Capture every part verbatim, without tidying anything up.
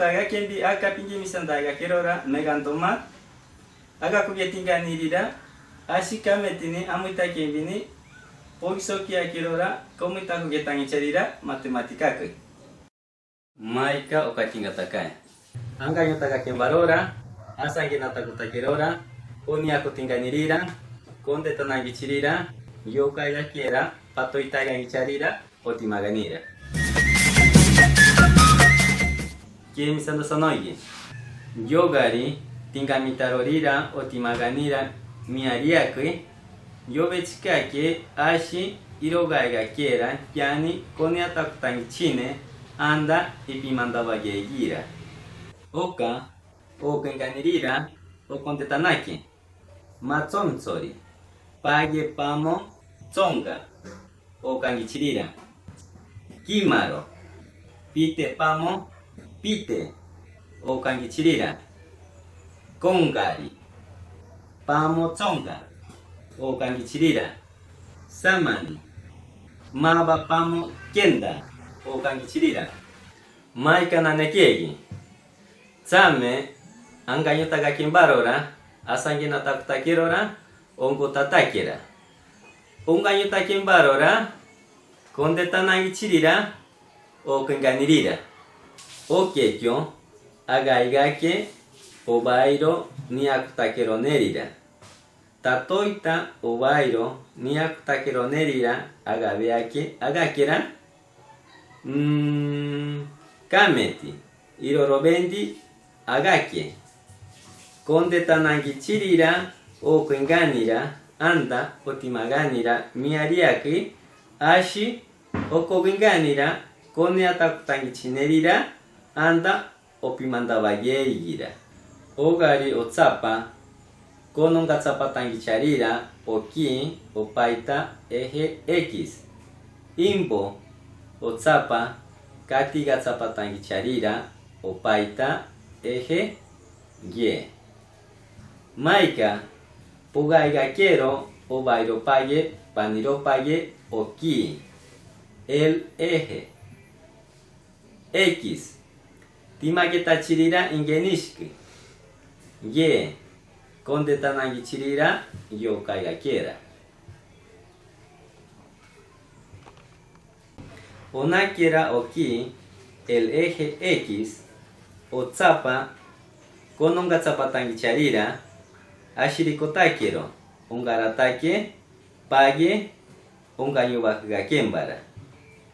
Aga kembi aka pinge mi sanda aga kerora meganto ma. Aga kuge tinga nirira. Asi ka metini amuita kembi ni. Pogi soki aga kerora. Komuita kuge tangi charira. Matematika ke. Maika oka tinga taka. Anga nyo taka kembarora. Asange na taku takerora. Oni aku tinga nirira. Konde tanangi chirira. Yoka ya kera. Pato itaga ngi charira. Oti maganira. Ke mi sando sanoigi. Yogari tinga mitarorira oti maganira mi ariakui. Yobe chikake ashi iroga iga kera kiani koni ataku tangi chine anda ipi mandaba gegira. Oka okenganirira okonte tanaki. Matsontsori. Page pamo tsonga. Okangichirira. Kimaro. Pite pamo pite. Okangichirira. Kongari. Pamo tsonga. Okangichirira. Samani. Maba pamo kenda. Okangichirira. Maika nanekegi. Tsame, anga nyo taka kembarora, asange na taku takerora, ongo tatakera. Onga nyo takembarora, konde tanangi chirira, okenganirira. Okekyo, aga igake, obairo, ni aku takeronerira. Tatoita obairo ni aku takeronerira agabeake agakera. Mm, kameti irorobendi agake. Konde tanangi chirira okwenganira anda otimaganira miariaki ashi okwenganira kone atakutangichinerira anda opimandaba geigira. Ogari otsapa, kono nga tsapa tangicharira oki opaita eje X. Imbo otsapa, kati ga tsapa tangicharira opaita eje Y. Maika, pogaiga kero obairo page, paniro page oki, el eje X. Timageta chirira ingenishki. Y. Konde tanangi chirira yokaiga kera. Onakera oki, el eje X, otsapa, kono nga tsapa tangicharira, ashiriko takero, ongaratake, page, onga nyobakiga kembara.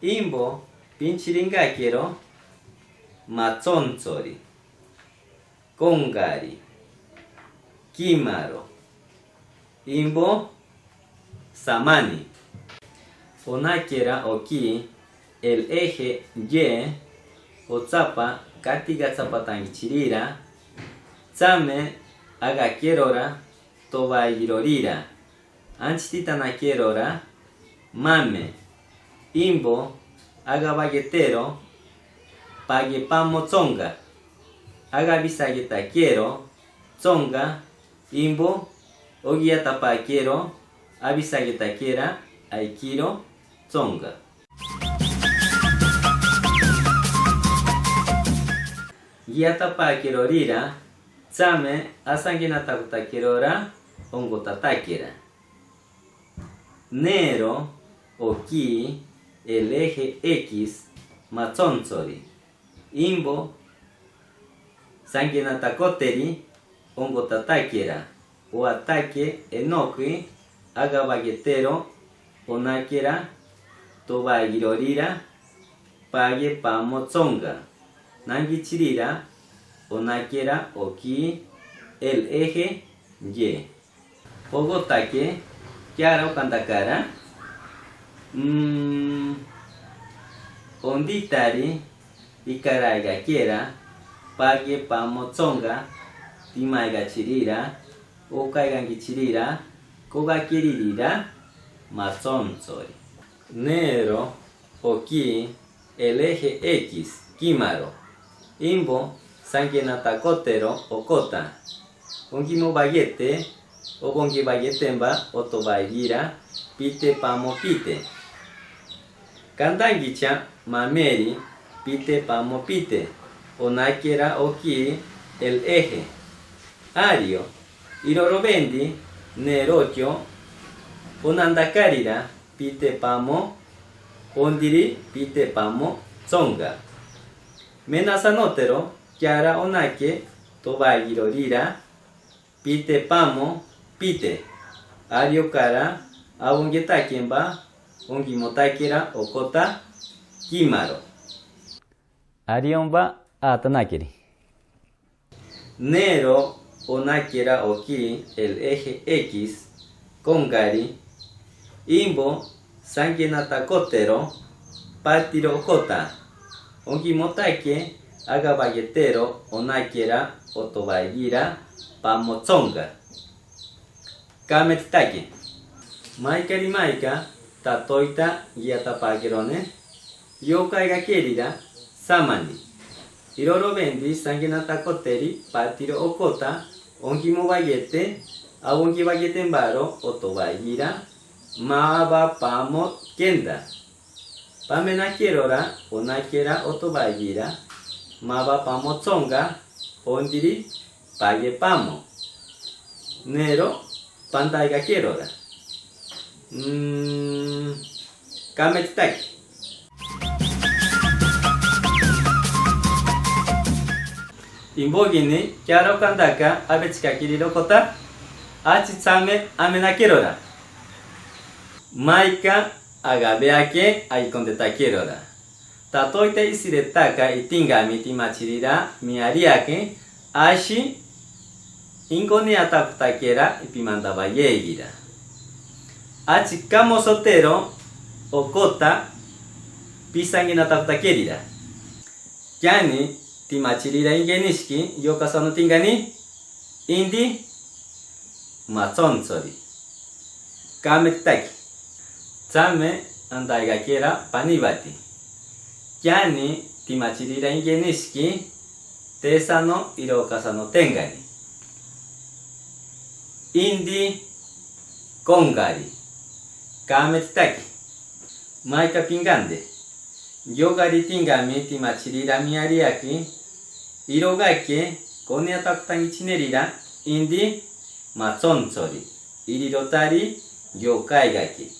Imbo, pinchiri ngakero, matsontsori, kongari, kimaro, imbo, samani. Onakera oki, el eje Y, otsapa, kati ga tsapa tangichirira, tsame, agakerora, tobaigirorira. Anchiti tanakerora, mame, imbo, agabagetero, page pamo tsonga, agabisageta kero, tsonga, imbo, ogiatapa kero, abisageta kera, aikiro, tsonga. Giatapa kerorira, tsame, asangena takutakerora, ongo tatakera. Nero, oki, el eje X, matsontsori. Imbo, sangena takoteri, ongo tatakera. Oatake, enoki, agabagetero, onakera, tobaigirorira, page pamo tsonga. Nangichirira, onakera, oki, el eje Y. Pogotake, kiara okandakara. Mm, onditari, ikaraiga kera, page pamo tsonga, timaiga chirira, okaigangi chirira, kogakeririra, matsontsori. Nero, oki, el eje X, kimaro. Imbo, sangena takotero, okota. Ongimo bagete, obongi bagetemba, otobaigira, pite pamo pite. Kandangicha, mameri, pite pamo pite. Onákera oki el eje. Ario, irorobendi ne rocho onandakarira pite pamo, ondiri pite pamo tsonga. Menasanotero kiara onake to bagiro rira pite pamo pite. Ario kara awongetakemba ongimotakera okota kimaro. Ario mba atanakeri. Nero onákera oki el eje X kongari, imbo sangenatakotero patiro okota. Ongimotake agabagetero onákera otobagira pamo tsonga. Ka metitake. Maika ri maika tatoita gia tapakerone, yokai gakerira samani. Irorobendi sangenatakoteri patiro okota, ongimobagete, awongibagete mbaro otobagira, maba pamo kenda. Pamenakerora onákera otobagira, maba pamo tsonga, ondiri page pamo. Nero pandaigakerora. Mm, ka metitake. Imbogini kiara okandaka abetikakirira okota, achi tsame amenakerora. Maika agabeake aikondetakerora. Tatoita isiretaka itingami timachirira miariake, ashi inkoneatakutakera ipimandabayegira. Achi ka mosotero okota pisangenatakutakerira. Kiani timachirira ingenisiki yokasano tingani, indi matsonsori. Ka metitaki. Tsame andaigakera panibati. Kiani timachirira ingenisiki tesano irokasano tengani, indi kongari. Ka metitaki. Maika pingande. Yogari tingami timachirira miariaki, irogake koneatakutangichinerira, indi matsonsori. Irirotari yokaigake.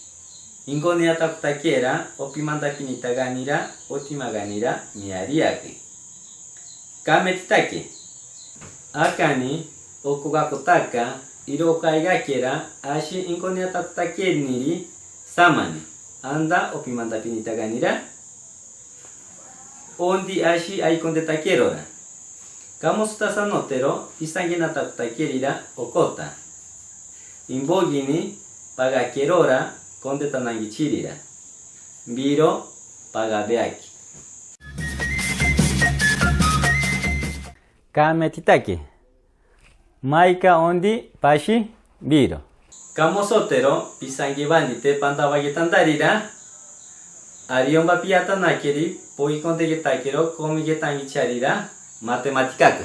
Inkoneatakutakera opimandapinitaganira otimaganira miariaki. Ka metitaki. Akani okogakotaka irokaigakera ashi inkoneatakutakeniri samani, anda opimandapinitaganira, ondi ashi aikondetakerora. Ka mosotasanotero pisangenatakutakerira okota. Imbogini pagakerora kondetanangichirira. Mbiro pagabeaki. Ka metitaki. Maika ondi pashi mbiro. Ka mosotero pisangebandi te pandabagetandarira. Ariomba piatanakeri pogi kondegetakero komigetangicharira matematikaku.